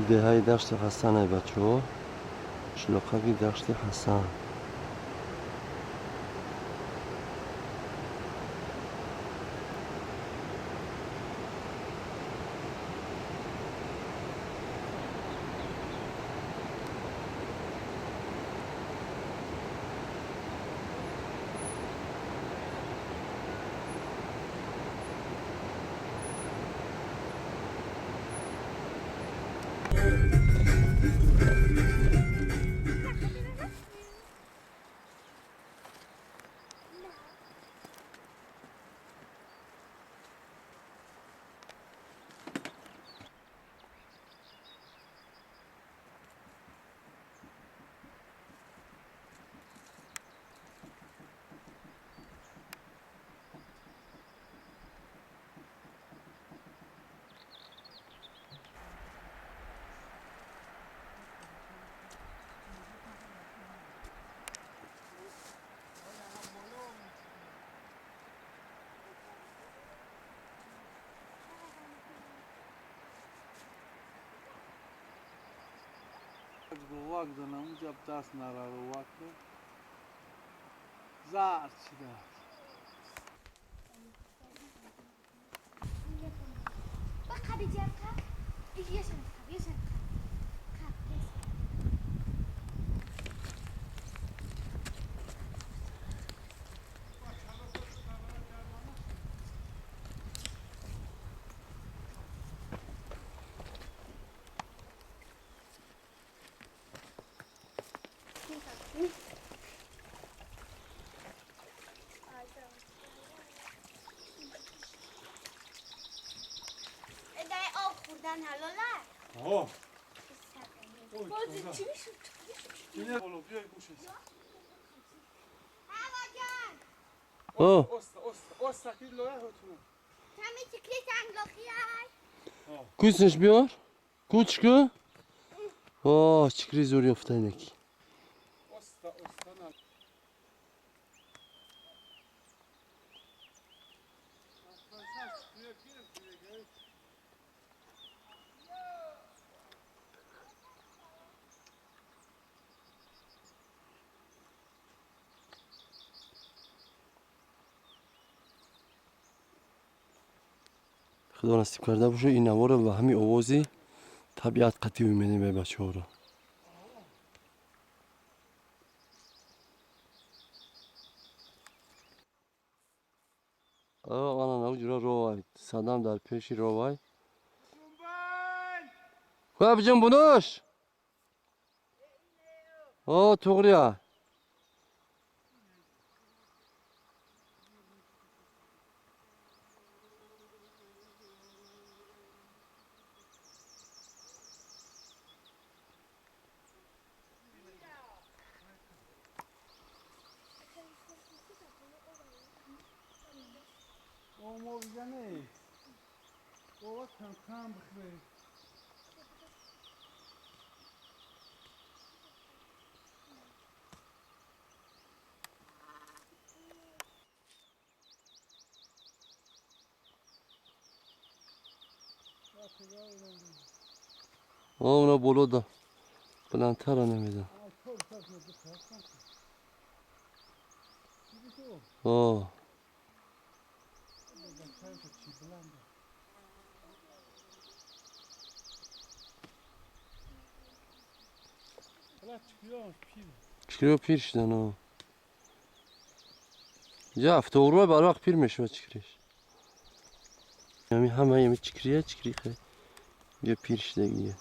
Деҳаи Дашти Ҳасанай, бачаҳо, қишлоқаки Дашти Ҳасан. Вак да намуҷаб даст нараро вак зард шуда. آه. چی میشد؟ آه. کوسش بیار. کوچکو. آه چکری زوری افتادنکی. Худо насиб карда боша, ин наворо ва ҳамин овози табиат қатъӣ умедем ба бачаҳоро. Ана навҷура ровай, садам дар пеши ровай. Хуб ҷон бунош. О, туғрия. اونا بلودا بلندتر نمیدن. آه چکریو پیر شدن. آه جا افتوروی بر وقت پیر میشه چکریش. یعنی همه یمی چکریه چکری خیلی یه پیر شده دیگه.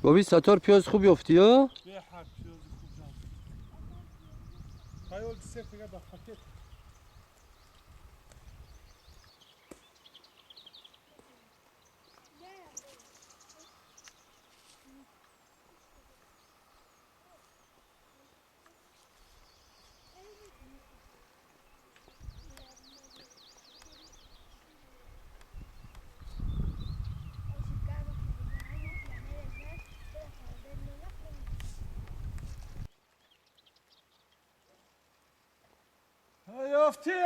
بابی ستار پیاز خوب یافتی ها؟ به هر پیاز خوب جان. خیال سه دیگه با پاکت. Ёфтӣ.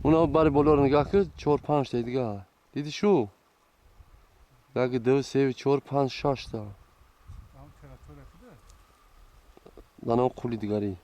اونا برای بالا رو نگاه کن 4 5 تا دیگه دیدی شو یک 2 3 4 5 6 تا. دانم قولی دیگری.